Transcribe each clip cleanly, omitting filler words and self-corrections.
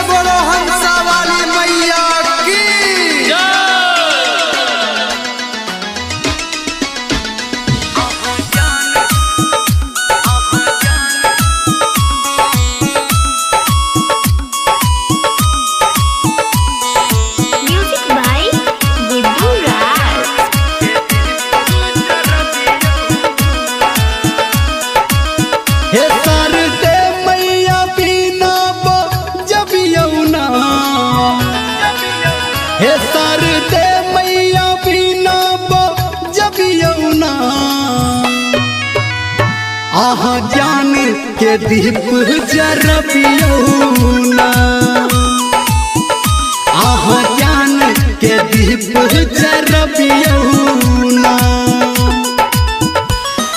बोलो हंसा वाली मैया की। म्यूजिक बाय गुड्डू राज। हे सरदे मैया बिना जबियौना, हे सरदे मैया बिना जबियौना, आहा ज्ञान के दीप जरबियौना, आहा ज्ञान के दीप जरबियौना।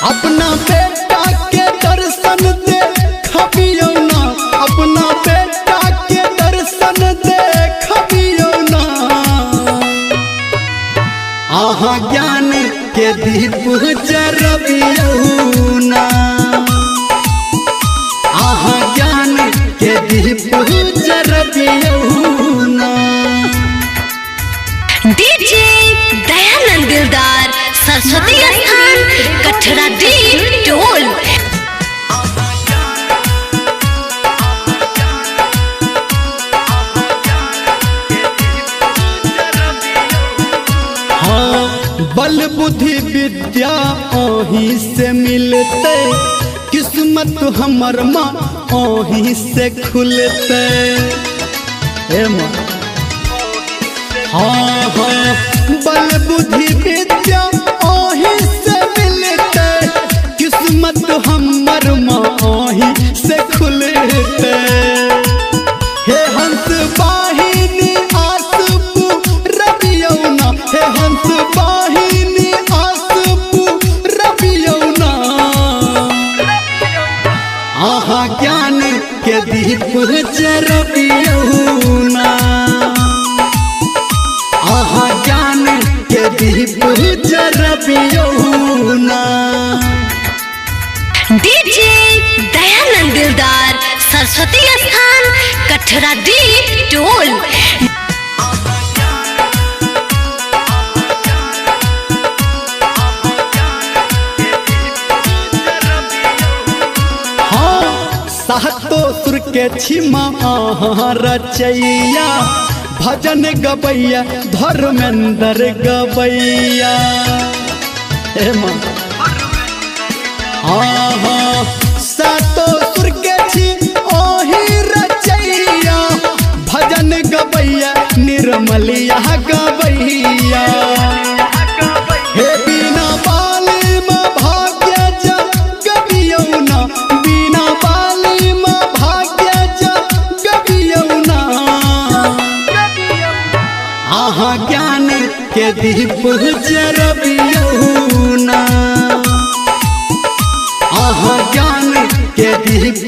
अपना बेटा के दर्शन दे खबियौना, अपना बेटा के दर्शन दे खबियौना, आहा ज्ञान के दीप जरबियौना, आहा ज्ञान के दीप जरबियौना। डीजे दयानंद दिलदार, सरस्वती स्थान, कटरा डी टोल। हाँ, बल बुद्धि विद्या ओही से मिलते, किस्मत हमर माँ ओही से खुलते। ए माँ, हाँ हाँ, बल बुद्धि विद्या ओही से मिलते, किस्मत हमर माँ ओही से खुलते। हे हंस वाहिनी आसपु रबियौना, हे हंस वाहिनी आसपु रबियौना, आहा ज्ञान के दीप जरबियौना, आहा ज्ञान के दीप जरबियौना। डीजे दयानंद दिलदार, सरस्वती स्थान, कटरा डी टोल। हाँ, सातो सुर के छिमा आहा रचैया, भजन गबैया धर्मेंद्र गबैया। ए माँ, हाँ हाँ, सातो सुर के छी ओही रचैया, भजन गबैया निर्मलिया गबैया। हे बिना बाली माँ भाग्य जगबियौना, बिना बाली माँ भाग्य जगबियौना, आहा ज्ञान के दीप जरबियौना, आहा ज्ञान के दीप